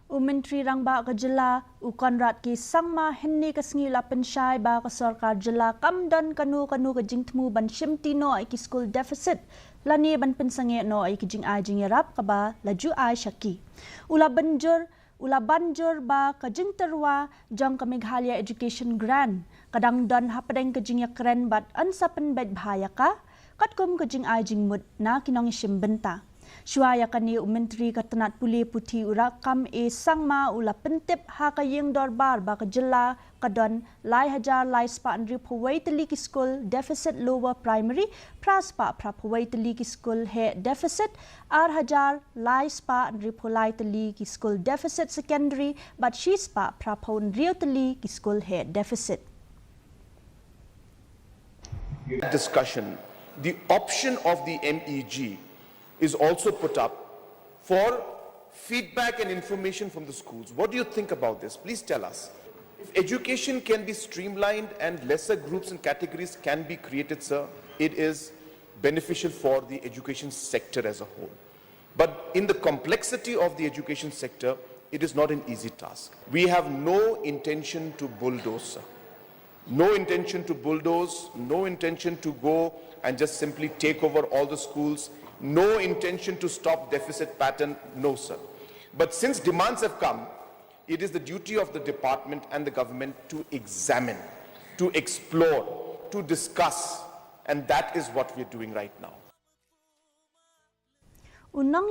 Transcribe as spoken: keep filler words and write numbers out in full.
U Myntri Rangbah ka Jylla, u Conrad K Sangma, hynne ka sngi u la pynshai ba ka Sorkar Jylla kam don kano kano ka jingthmu ban shimti noh ïa ki skul deficit lane ban pynsangeh noh ïa ki jingai jingïarap kaba la ju ai sha ki. U la ban jur, u la ban jur ba ka jingtyrwa jong ka Meghalaya Education Grant ka dang don hapdeng ka jingïakren bad yn sa pynbeit bha ïa ka, katkum ka jingai jingmut na ki nongïashim bynta. Shuwa ïa kane, u Myntri ka tnad pule puthi, u Rakkam A Sangma, u la pyntip ha ka ïing dorbar ba ka Jylla ka don lai hajar lai spah hynriewphew wei tylli ki skul deficit lower primary, phra spah phraphew wei tylli ki skul heh deficit, ar hajar lai spah hynriewphew lai tylli ki skul deficit secondary bad shi spah phraphew hynriew tylli ki skul heh deficit. Discussion, the option of the M E G is also put up for feedback and information from the schools. What do you think about this? Please tell us. If education can be streamlined and lesser groups and categories can be created, sir, it is beneficial for the education sector as a whole. But in the complexity of the education sector, it is not an easy task. We have no intention to bulldoze, sir. No intention to bulldoze, no intention to go and just simply take over all the schools, no intention to stop deficit pattern, no, sir. But since demands have come, it is the duty of the department and the government to examine, to explore, to discuss, and that is what we are doing right now. U nong